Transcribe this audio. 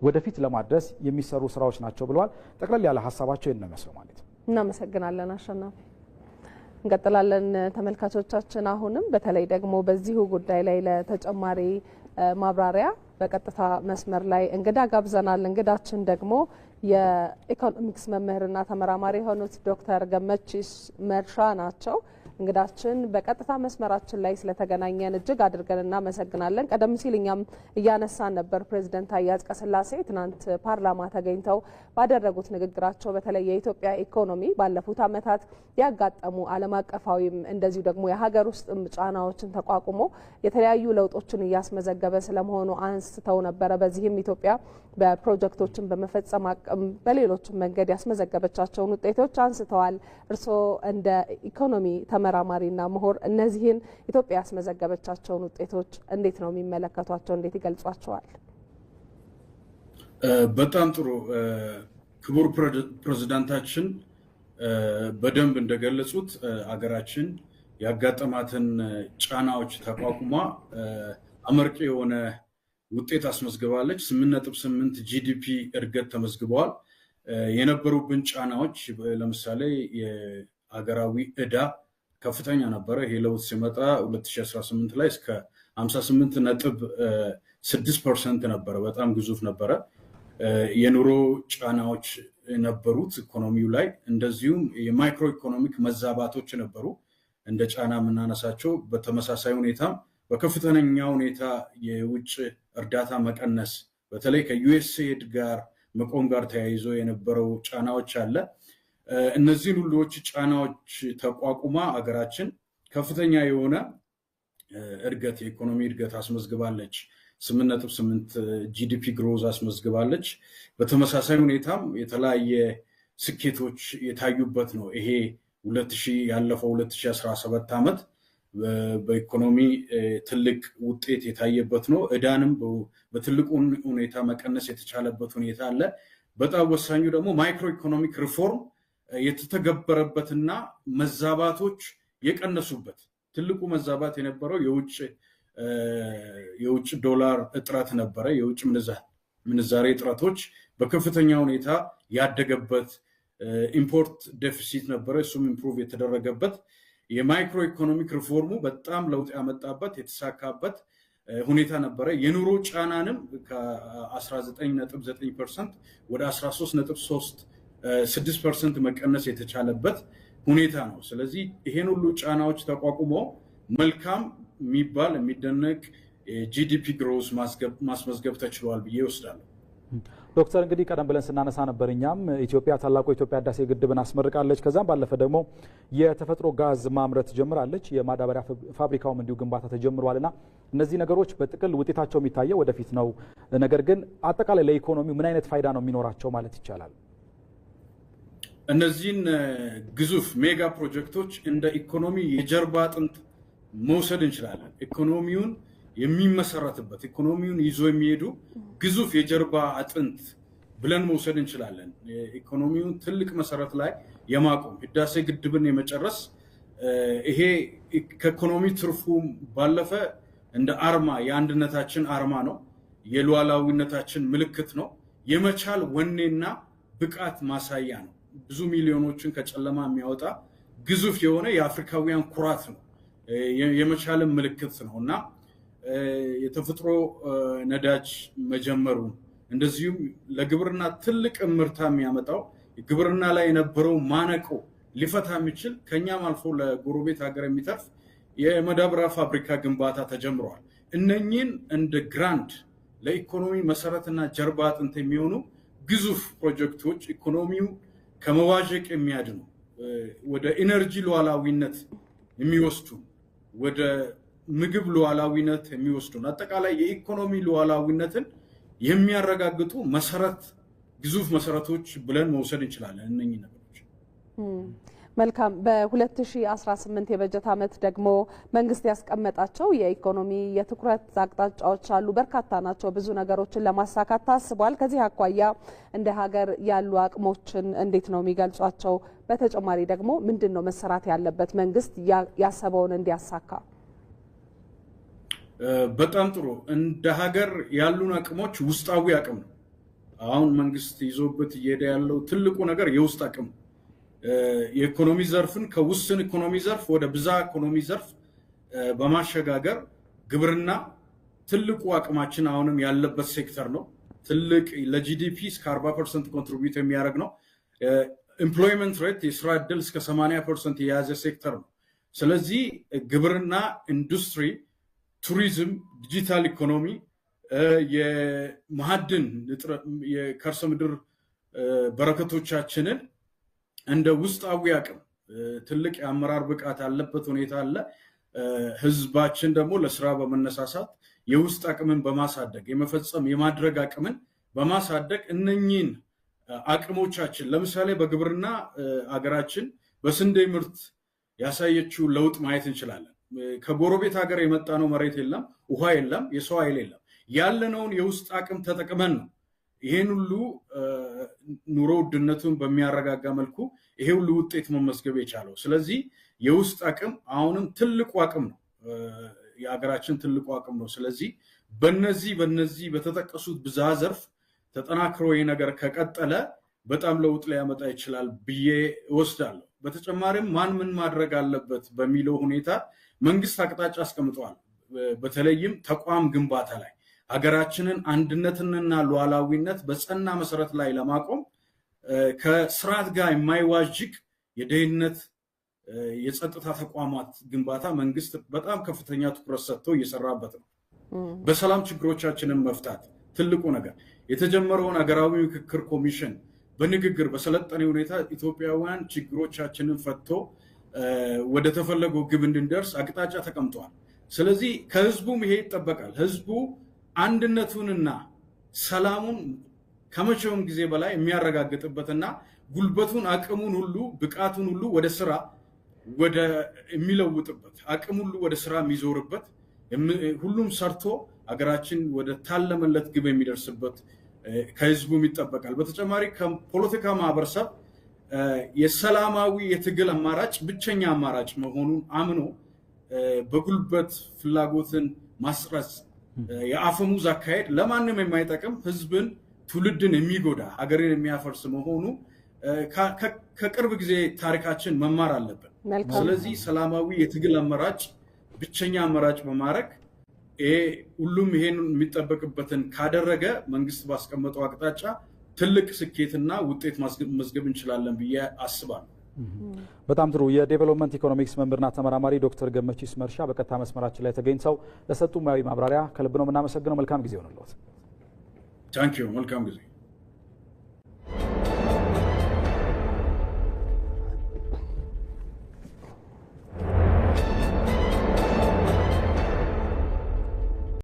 ወደፊት ለማድረስ የሚሰሩ ስራዎች ናቸው ብለዋል። ጠቅለል ያለ ሀሳባቸው ይህን ነው የሚመስለው ማለት ነው። እናመሰግናለን አሸናፊ። እንቀጥላለን ተመልካቾቻችን። አሁንም በተለይ ደግሞ በዚሁ ጉዳይ ላይ ለተጨማሪ ማብራሪያ በቀጥታ መስመር ላይ እንግዳ ጋብዘናል። እንግዳችን ደግሞ የኢኮኖሚክስ መምህርና ተመራማሪ የሆኑት ዶክተር ገመቺስ መርሻ ናቸው። እንግዳችን በቀጥታ መስመራችን ላይ ስለተገናኘን እጅግ አድርገን እናመሰግናለን። ቀደም ሲል እኛም እያነሳን ነበር፣ ፕሬዚደንት ታዬ አጽቀሥላሴ ትናንት ፓርላማ ተገኝተው ባደረጉት ንግግራቸው በተለይ የኢትዮጵያ ኢኮኖሚ ባለፉት ዓመታት ያጋጠሙ ዓለም አቀፋዊም እንደዚሁ ደግሞ የሀገር ውስጥም ጫናዎችን ተቋቁሞ የተለያዩ ለውጦችን እያስመዘገበ ስለመሆኑ አንስተው ነበረ። በዚህም ኢትዮጵያ በፕሮጀክቶችን በመፈጸም አቅም በሌሎችም መንገድ ያስመዘገበቻቸውን ውጤቶች አንስተዋል። እርስዎ እንደ ኢኮኖሚ ተመራማሪና ምሁር እነዚህን ኢትዮጵያ ያስመዘገበቻቸውን ውጤቶች እንዴት ነው የሚመለከቷቸው? እንዴት ይገልጿቸዋል? በጣም ጥሩ። ክቡር ፕሬዝዳንታችን በደንብ እንደገለጹት አገራችን ያጋጠማትን ጫናዎች ተቋቁማ አመርቂ የሆነ ውጤት አስመዝግባለች። 8.8 GDP እድገት ተመዝግበዋል። የነበሩብን ጫናዎች ለምሳሌ የሀገራዊ ዕዳ ከፍተኛ ነበረ። ይሄ ለውጥ ሲመጣ 2018 ላይ እስከ 58.6% ነበረ። በጣም ግዙፍ ነበረ። የኑሮ ጫናዎች ነበሩት ኢኮኖሚው ላይ። እንደዚሁም የ macroeconomic መዛባቶች ነበሩ እንደ ጫና የምናነሳቸው። በተመሳሳይ ሁኔታም በከፍተኛ ሁኔታ የውጭ እርዳታ መቀነስ፣ በተለይ ከዩኤስኤድ ጋር መቆም ጋር ተያይዞ የነበረው ጫናዎች አለ። እነዚህን ሁሉዎች ጫናዎች ተቋቁማ አገራችን ከፍተኛ የሆነ እድገት፣ የኢኮኖሚ እድገት አስመዝግባለች። 8.8 GDP growth አስመዝግባለች። በተመሳሳይ ሁኔታም የተለያየ ስኬቶች የታዩበት ነው። ይሄ 2000 ያለፈው 2017 ዓመት በኢኮኖሚ ትልቅ ውጤት የታየበት ነው። ዕዳንም በትልቁ ሁኔታ መቀነስ የተቻለበት ሁኔታ አለ። በጣም ወሳኙ ደግሞ macroeconomic reform የተተገበረበትና መዛባቶች የቀነሱበት፣ ትልቁ መዛባት የነበረው የውጭ ዶላር እጥረት ነበረ። የውጭ ምንዛሬ እጥረቶች በከፍተኛ ሁኔታ ያደገበት import deficit ነበረ። እሱም improve የተደረገበት፣ የ macroeconomic reform ኡ በጣም ለውጥ ያመጣበት፣ የተሳካበት ሁኔታ ነበረ። የኑሮ ጫናንም ከ19.9% ወደ 13.36% መቀነስ የተቻለበት ሁኔታ ነው። ስለዚህ ይሄን ሁሉ ጫናዎች ተቋቁሞ መልካም የሚባል፣ የሚደነቅ GDP growth ማስመዝገብ ተችሏል ብዬ እወስዳለሁ። ዶክተር፣ እንግዲህ ቀደም ብለን ስናነሳ ነበር፣ እኛም ኢትዮጵያ ታላቁ የኢትዮጵያ ህዳሴ ግድብን አስመርቃለች። ከዛም ባለፈ ደግሞ የተፈጥሮ ጋዝ ማምረት ጀምራለች። የማዳበሪያ ፋብሪካውም እንዲሁ ግንባታ ተጀምሯልና እነዚህ ነገሮች በጥቅል ውጤታቸው የሚታየው ወደፊት ነው። ነገር ግን አጠቃላይ ለኢኮኖሚው ምን አይነት ፋይዳ ነው የሚኖራቸው ማለት ይቻላል? እነዚህን ግዙፍ mega ፕሮጀክቶች እንደ ኢኮኖሚ የጀርባ አጥንት መውሰድ እንችላለን። ኢኮኖሚውን የሚመሰረትበት፣ ኢኮኖሚውን ይዞ የሚሄዱ ግዙፍ የጀርባ አጥንት ብለን መውሰድ እንችላለን። ኢኮኖሚውን ትልቅ መሰረት ላይ የማቆም፣ ህዳሴ ግድብን የመጨረስ፣ ይሄ ከኢኮኖሚ ትርፉ ባለፈ እንደ አርማ የአንድነታችን አርማ ነው። የሉዓላዊነታችን ምልክት ነው። የመቻል ወኔና ብቃት ማሳያ ነው። ብዙ ሚሊዮኖችን ከጨለማ የሚያወጣ ግዙፍ የሆነ የአፍሪካውያን ኩራት ነው። የመቻልን ምልክት ነው። እና የተፈጥሮ ነዳጅ መጀመሩን፣ እንደዚሁም ለግብርና ትልቅ እምርታ የሚያመጣው፣ ግብርና ላይ የነበረው ማነቆ ሊፈታ የሚችል፣ ከኛም አልፎ ለጎረቤት ሀገር የሚተርፍ የማዳበሪያ ፋብሪካ ግንባታ ተጀምረዋል። እነኚህን እንደ grand ለኢኮኖሚ መሰረትና ጀርባ አጥንት የሚሆኑ ግዙፍ ፕሮጀክቶች፣ ኢኮኖሚው ከመዋዠቅ የሚያድኑ፣ ወደ energy ሉዓላዊነት የሚወስዱ፣ ወደ ምግብ ሉዓላዊነት የሚወስዱን፣ አጠቃላይ የኢኮኖሚ ሉዓላዊነትን የሚያረጋግጡ መሰረት፣ ግዙፍ መሰረቶች ብለን መውሰድ እንችላለን እነኚህ ነገሮች። መልካም። በ2018 የበጀት ዓመት ደግሞ መንግስት ያስቀመጣቸው የኢኮኖሚ የትኩረት አቅጣጫዎች አሉ። በርካታ ናቸው። ብዙ ነገሮችን ለማሳካት ታስቧል። ከዚህ አኳያ እንደ ሀገር ያሉ አቅሞችን እንዴት ነው የሚገልጿቸው? በተጨማሪ ደግሞ ምንድን ነው መሰራት ያለበት መንግስት ያሰበውን እንዲያሳካ? በጣም ጥሩ። እንደ ሀገር ያሉን አቅሞች ውስጣዊ አቅም ነው። አሁን መንግስት ይዞበት እየሄደ ያለው ትልቁ ነገር የውስጥ አቅም የኢኮኖሚ ዘርፍን ከውስን ኢኮኖሚ ዘርፍ ወደ ብዝሃ ኢኮኖሚ ዘርፍ በማሸጋገር ግብርና ትልቁ አቅማችን አሁንም ያለበት ሴክተር ነው። ትልቅ ለ GDP እስከ 40% contribute የሚያደርግ ነው። Employment rate የስራ ዕድል እስከ 80% የያዘ ሴክተር ነው። ስለዚህ ግብርና፣ ኢንዱስትሪ፣ ቱሪዝም፣ ዲጂታል ኢኮኖሚ፣ የማዕድን የከርሰ ምድር በረከቶቻችንን እንደ ውስጣዊ አቅም ትልቅ የአመራር ብቃት ያለበት ሁኔታ አለ። ህዝባችን ደግሞ ለስራ በመነሳሳት የውስጥ አቅምን በማሳደግ የመፈጸም የማድረግ አቅምን በማሳደግ እነኚህን አቅሞቻችን ለምሳሌ በግብርና አገራችን በስንዴ ምርት ያሳየችው ለውጥ ማየት እንችላለን። ከጎረቤት ሀገር የመጣ ነው መሬት የለም፣ ውሃ የለም፣ የሰው ኃይል የለም። ያለነውን የውስጥ አቅም ተጠቅመን ነው ይሄን ሁሉ ኑሮ ውድነቱን በሚያረጋጋ መልኩ ይሄ ሁሉ ውጤት መመዝገብ የቻለው። ስለዚህ የውስጥ አቅም አሁንም ትልቁ አቅም ነው፣ የሀገራችን ትልቁ አቅም ነው። ስለዚህ በነዚህ በተጠቀሱት ብዝሃ ዘርፍ ተጠናክሮ ይሄ ነገር ከቀጠለ በጣም ለውጥ ሊያመጣ ይችላል ብዬ እወስዳለሁ። በተጨማሪም ማን ምን ማድረግ አለበት በሚለው ሁኔታ መንግስት አቅጣጫ አስቀምጧል። በተለይም ተቋም ግንባታ ላይ ሀገራችንን አንድነትንና ሉዓላዊነት በጸና መሰረት ላይ ለማቆም ከስርዓት ጋር የማይዋዥቅ የደህንነት የጸጥታ ተቋማት ግንባታ መንግስት በጣም ከፍተኛ ትኩረት ሰጥቶ እየሰራበት ነው። በሰላም ችግሮቻችንን መፍታት ትልቁ ነገር የተጀመረውን ሀገራዊ ምክክር ኮሚሽን በንግግር በሰለጠነ ሁኔታ ኢትዮጵያውያን ችግሮቻችንን ፈትቶ ወደ ተፈለገው ግብ እንድንደርስ አቅጣጫ ተቀምጧል። ስለዚህ ከህዝቡም ይሄ ይጠበቃል። ህዝቡ አንድነቱንና ሰላሙን ከመቼውም ጊዜ በላይ የሚያረጋግጥበትና ጉልበቱን፣ አቅሙን ሁሉ ብቃቱን ሁሉ ወደ ስራ ወደ የሚለውጥበት አቅም ሁሉ ወደ ስራ የሚዞርበት ሁሉም ሰርቶ ሀገራችን ወደ ታለመለት ግብ የሚደርስበት ከህዝቡም ይጠበቃል። በተጨማሪ ከፖለቲካ ማህበረሰብ የሰላማዊ የትግል አማራጭ ብቸኛ አማራጭ መሆኑን አምኖ በጉልበት ፍላጎትን ማስረጽ የአፈሙዝ አካሄድ ለማንም የማይጠቅም ህዝብን፣ ትውልድን የሚጎዳ ሀገርን የሚያፈርስ መሆኑ ከቅርብ ጊዜ ታሪካችን መማር አለብን። ስለዚህ ሰላማዊ የትግል አማራጭ ብቸኛ አማራጭ በማድረግ ሁሉም ይሄን የሚጠበቅበትን ካደረገ መንግስት ባስቀመጠው አቅጣጫ ትልቅ ስኬትና ውጤት ማስመዝገብ እንችላለን ብዬ አስባለሁ። በጣም ጥሩ። የ development economics መምህርና ተመራማሪ ዶክተር ገመቺስ መርሻ በቀጥታ መስመራችን ላይ ተገኝተው ለሰጡ ሙያዊ ማብራሪያ ከልብ ነው የምናመሰግነው። መልካም ጊዜ ይሆንልዎት። Thank you። መልካም ጊዜ።